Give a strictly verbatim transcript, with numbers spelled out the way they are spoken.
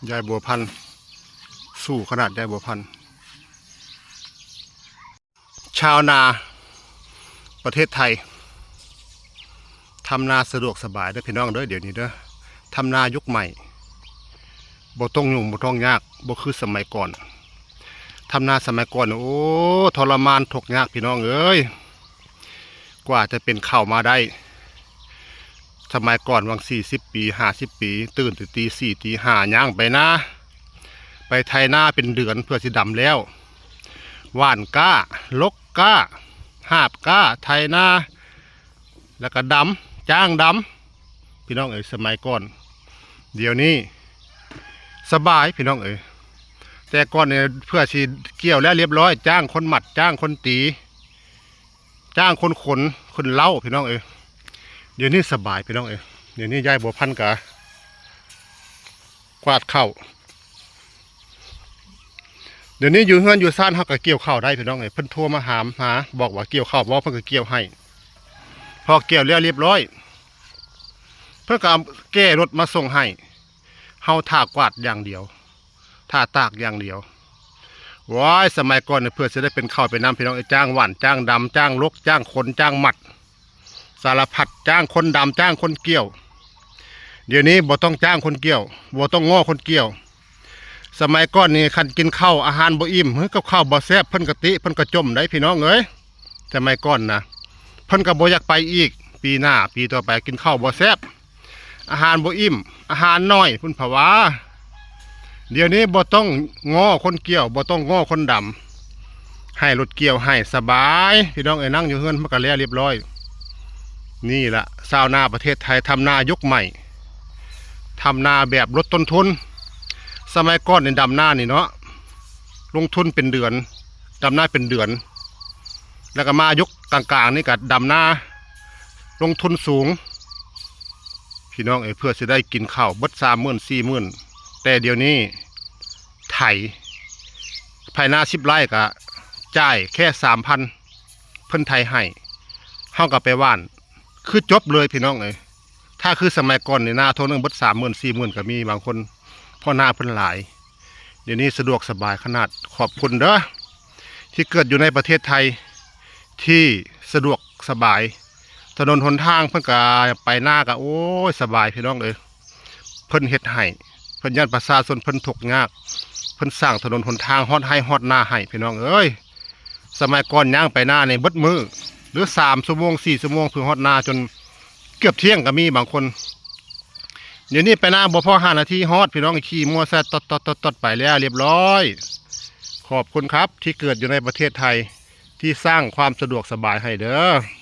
ยายบัวพันธุ์ สู้ขนาดยายบัวพันธุ์ ชาวนาประเทศไทย ทำนาสะดวกสบายเด้อพี่น้องเด้อ เดี๋ยวนี้เด้อ ทำนายุคใหม่ บ่ต้องยุ่งบ่ต้องยาก บ่คือสมัยก่อน ทำนาสมัยก่อนน่ะ โอ้ ทรมานทุกข์ยากพี่น้องเอ้ย กว่าจะเป็นข้าวมาได้ สมัยก่อนหว่างสี่สิบปี ห้าสิบปี ตื่นแต่ตีสี่ตีห้า ย่างไปนา ไปไถนาเป็นเดือนเพื่อสิดำแล้ว หว่านกล้า ลกกล้า หาบกล้า ไถนา แล้วก็ดำ จ้างดำ พี่น้องเอ๋ย สมัยก่อน เดี๋ยวนี้ สบายพี่น้องเอ๋ย แต่ก่อนเนี่ยเพื่อสิเกี่ยวแล้วเรียบร้อย จ้างคนมัด จ้างคนตี จ้างคนขน คนเล้าพี่น้องเอ๋ย เดี๋ยวนี้สบายพี่น้องเอ๋ย เดี๋ยวนี้ยายบัวพันธุ์กะกวาดข้าว เดี๋ยวนี้อยู่เฮือนอยู่ซ่านเฮาก็เกี่ยวข้าวได้พี่น้องเอ๋ย เพิ่นโทรมาหามหา บอกว่าเกี่ยวข้าวบ่ เพิ่นก็เกี่ยวให้ พอเกี่ยวแล้วเรียบร้อย เพิ่นก็เอาแก่รถมาส่งให้ เฮาท่ากวาดอย่างเดียว ท่าตากอย่างเดียว ว้าย สมัยก่อนเนี่ยเพื่อสิได้เป็นข้าวเป็นน้ำพี่น้องเอ้ย จ้างหว่าน จ้างดำ จ้างลก จ้างขน จ้างมัด สารพัด จ้างคนดำ จ้างคนเกี่ยว เดี๋ยวนี้บ่ต้องจ้างคนเกี่ยว บ่ต้องง้อคนเกี่ยว สมัยก่อนนี่คันกินข้าวอาหารบ่อิ่ม หรือกับข้าวบ่แซ่บ เพิ่นก็ติ เพิ่นก็จ่มได้พี่น้องเอ้ย สมัยก่อนนะ เพิ่นก็บ่อยากไปอีก ปีหน้า ปีต่อไปกินข้าวบ่แซ่บ อาหารบ่อิ่ม อาหารน้อย เพิ่นผวา เดี๋ยวนี้บ่ต้องง้อคนเกี่ยว บ่ต้องง้อคนดำ ให้รถเกี่ยวให้สบาย พี่น้องเอ้ย นั่งอยู่เฮือนมันก็แล้วเรียบร้อย นี่ละ ชาวนาประเทศไทยทำนายุคใหม่ ทำนาแบบลดต้นทุน สมัยก่อนนี่ดำนานี่เนาะ ลงทุนเป็นเดือน ดำนาเป็นเดือน แล้วก็มายุคกลางๆนี่ก็ดำนา ลงทุนสูง พี่น้องเอ้ย เพื่อสิได้กินข้าวเบิดสามหมื่นสี่หมื่น แต่เดี๋ยวนี้ไถ ไถนาสิบไร่ก็จ่ายแค่สามพัน เพิ่นไถให้ เฮาก็ไปหว่าน คือจบเลยพี่น้องเอ้ย ถ้าคือสมัยก่อนนี่นาเท่านึงเบิดสามหมื่นสี่หมื่นก็มีบางคน เพราะนาเพิ่นหลาย เดี๋ยวนี้สะดวกสบายขนาด ขอบคุณเด้อ ที่เกิดอยู่ในประเทศไทย ที่สะดวกสบาย ถนนหนทางเพิ่นก็ไปนาก็ โอ้ย สบายพี่น้องเอ้ย เพิ่นเฮ็ดให้ เพิ่นย้านประชาชนเพิ่นทุกข์ยาก เพิ่นสร้างถนนหนทางฮอดไร่ฮอดนาให้พี่น้องเอ้ย สมัยก่อนย่างไปนานี่เบิดมื้อ หรือสามชั่วโมง สี่ชั่วโมงเพื่อฮอดนาจนเกือบเที่ยงก็มีบางคน เดี๋ยวนี้ไปนาบ่พอห้านาทีฮอดพี่น้อง ขี่มอไซค์ตอดๆๆๆ ไปแล้วเรียบร้อย ขอบคุณครับที่เกิดอยู่ในประเทศไทย ที่สร้างความสะดวกสบายให้เด้อ